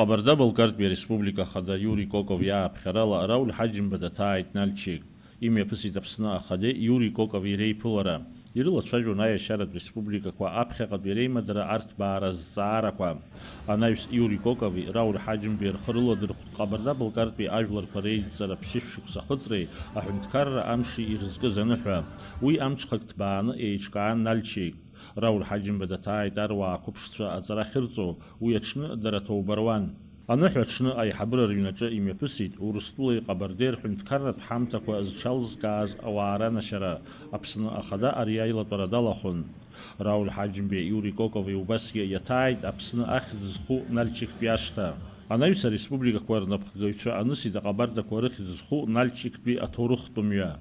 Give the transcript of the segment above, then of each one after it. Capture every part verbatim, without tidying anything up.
Ҟабарда-Балкартәи Ареспублика Ахада Иури Коков иааԥхьарала Рауль Ҳаџьымба даҭааит Нальчик. Имҩаԥысит Аԥсны Ахадеи Иури Кокови реиԥылара. Ирылацәажәон аиашьаратә республикақәа аԥхьаҟатәи реимадара арҭбаара азҵаарақәа. Анаҩс Иури Кокови Рауль Ҳаџьымбеи рхы рыладырхәт Ҟабарда-Балкартәи ажәларқәа реидҵара ԥшьышә шықәса ахыҵреи аҳәынҭқарра амши ирызкыз аныҳәа. Уи амҽхак ҭбааны еиҿкаан Нальчик. Рауль Ҳаџьымба даҭааит аруаа қәыԥшцәа аҵара ахьырҵо, уи аҽны дара ҭоуба руан. Аныҳәа аҽны аиҳабыра рыҩнаҿы имҩаԥысит Урыстәылеи Ҟабардеи рҳәынҭқарратә ҳамҭақәа зҽалзкааз ауаа ранашьара. Аԥсны Ахада ари аилатәара далахәын. Рауль Ҳаџьымбеи Иури Кокови убасгьы иаҭааит Аԥсны ахьӡ зху Нальчиктәи ашҭа. Анаҩс ареспубликақәа рнапхгаҩцәа анысит аҟабардақәа рыхьӡ зху Нальчиктәи аҭоурыхтә мҩа.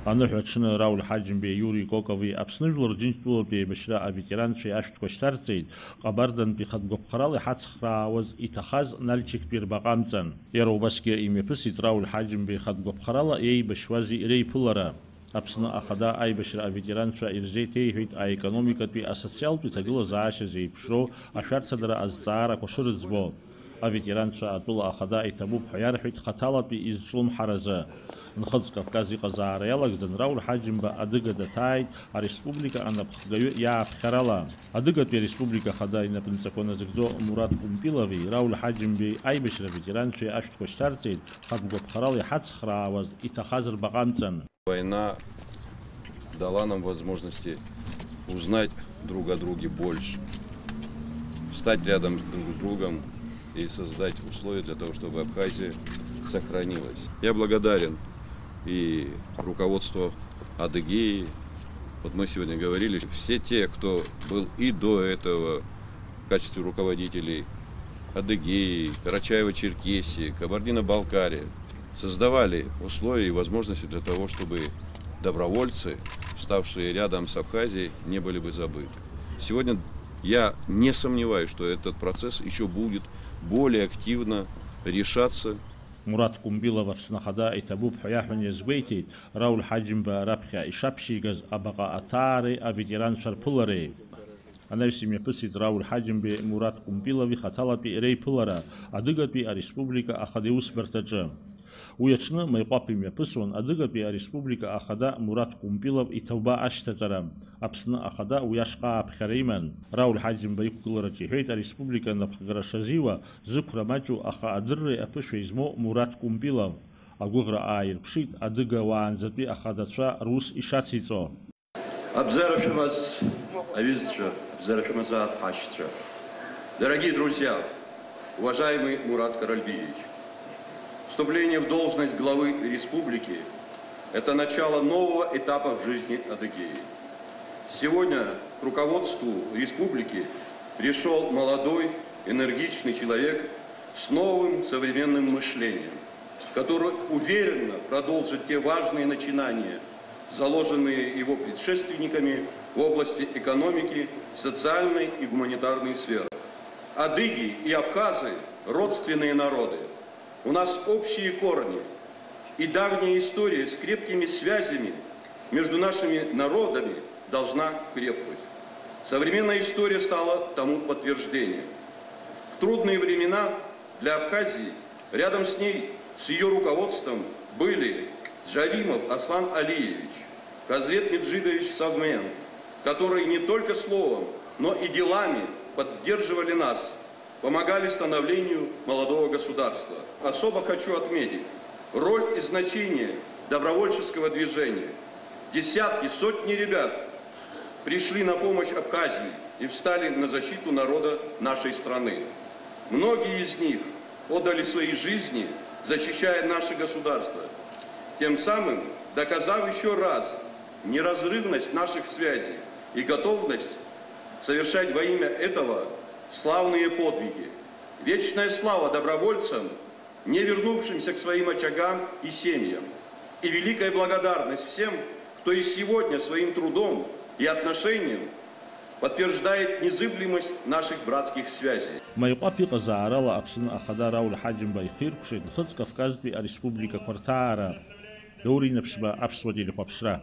Аныҳәа аҽны Рауль Ҳаџьымбеи Иури Кокови Аԥсны Жәлар Џьынџьтәылатәи еибашьра аветеранцәеи ашәҭқәа шьҭарҵеит, Ҟабардантәи хатә гәаԥхарала иҳацхраауаз иҭахаз Нальчиктәи рбаҟа амҵан. Иара убасгьы имҩаԥысит Рауль Ҳаџьымбеи хатә гәаԥхарала еибашьуази реиԥылара. Аԥсны Ахада аибашьра аветеранцәа ирзеиҭеиҳәеит аекономикатәи асоциалтәи ҭагылазаашьа зеиԥшроу ашәарҭадара азҵаарақәа шырыӡбо. Аветеранцәа атәыла ахада иҭабуп ҳәа иарҳәеит хаҭалатәи изҿлымҳаразы. Нхыҵ Кавказ иҟазаара иалагӡан Рауль Ҳаџьымба адыга даҭааит ареспублика анапхгаҩы иааԥхьарала. Адыгатәи ареспублика ахада инапынҵақәа назыгӡо Мурат Кәымпилови Рауль Ҳаџьымбеи аибашьра аветеранцәеи ашәҭқәа шьҭарҵеит, хатә гәаԥхарала иҳацхраауаз иҭахаз рбаҟа амҵан. Война дала нам возможности узнать друг о друге больше, встать рядом друг с другом и создать условия для того, чтобы Абхазия сохранилась. Я благодарен и руководству Адыгеи. Вот мы сегодня говорили, все те, кто был и до этого в качестве руководителей Адыгеи, Карачаево-Черкесии, Кабардино-Балкарии, создавали условия и возможности для того, чтобы добровольцы, вставшие рядом с Абхазией, не были бы забыты. Сегодня я не сомневаюсь, что этот процесс еще будет более активно решаться. Мурат Кумбилов Аԥсны Ахада иҭабуп ҳәа иаҳәан иазгәеиҭеит, Рауль Ҳаџьымба раԥхьа ишаԥшьигаз абаҟа аҭаареи аветеранцәа рԥылареи. Анаҩс имҩаԥысит Рауль Ҳаџьымбеи Мурат Кумпилов ихаҭалатәи реиԥылара адыгатәи ареспублика ахада иусбарҭаҿы. Уи аҽны Маиҟәаԥ имҩаԥысуан адыгатәи ареспублика ахада Мурат Кумпилов иҭоуба ашьҭаҵара. Аԥсны ахада уи ашҟа ааԥхьара иман. Рауль Ҳаџьымба иқәгылараҿы иҳәеит, ареспублика анапхгара шазиуа, зықәра маҷу, аха адырреи аԥышәеи змоу Мурат Кумпилов. Агәыӷра ааирԥшит адыга уаанӡатәи ахадацәа рус ишациҵо. Абзара шәымаз, аҩызцәа, абзара шәымазаат ҳашьцәа. Дорогие друзья, уважаемый Мурат Каральбиевич, вступление в должность главы республики — это начало нового этапа в жизни Адыгеи. Сегодня к руководству республики пришёл молодой, энергичный человек с новым современным мышлением, который уверенно продолжит те важные начинания, заложенные его предшественниками в области экономики, социальной и гуманитарной сфер. Адыги и абхазы — родственные народы. У нас общие корни, и давняя история с крепкими связями между нашими народами должна крепнуть. Современная история стала тому подтверждением. В трудные времена для Абхазии рядом с ней, с её руководством, были Джаримов Аслан Алиевич, Хазрет Меджидович Савмен, которые не только словом, но и делами поддерживали нас, помогали становлению молодого государства. Особо хочу отметить роль и значение добровольческого движения. Десятки, сотни ребят пришли на помощь Абхазии и встали на защиту народа нашей страны. Многие из них отдали свои жизни, защищая наше государство, тем самым доказав ещё раз неразрывность наших связей и готовность совершать во имя этого славные подвиги. Вечная слава добровольцам, не вернувшимся к своим очагам и семьям, и великая благодарность всем, кто и сегодня своим трудом и отношением подтверждает незыблемость наших братских связей. Маиҟәаԥ иҟазаарала Аԥсны ахада Рауль Ҳаџьымба ихиркәшеит Нхыҵ Кавказтәи ареспубликақәа рҭаара. Даур Инаԥшьба, Аԥсуа телехәаԥшра.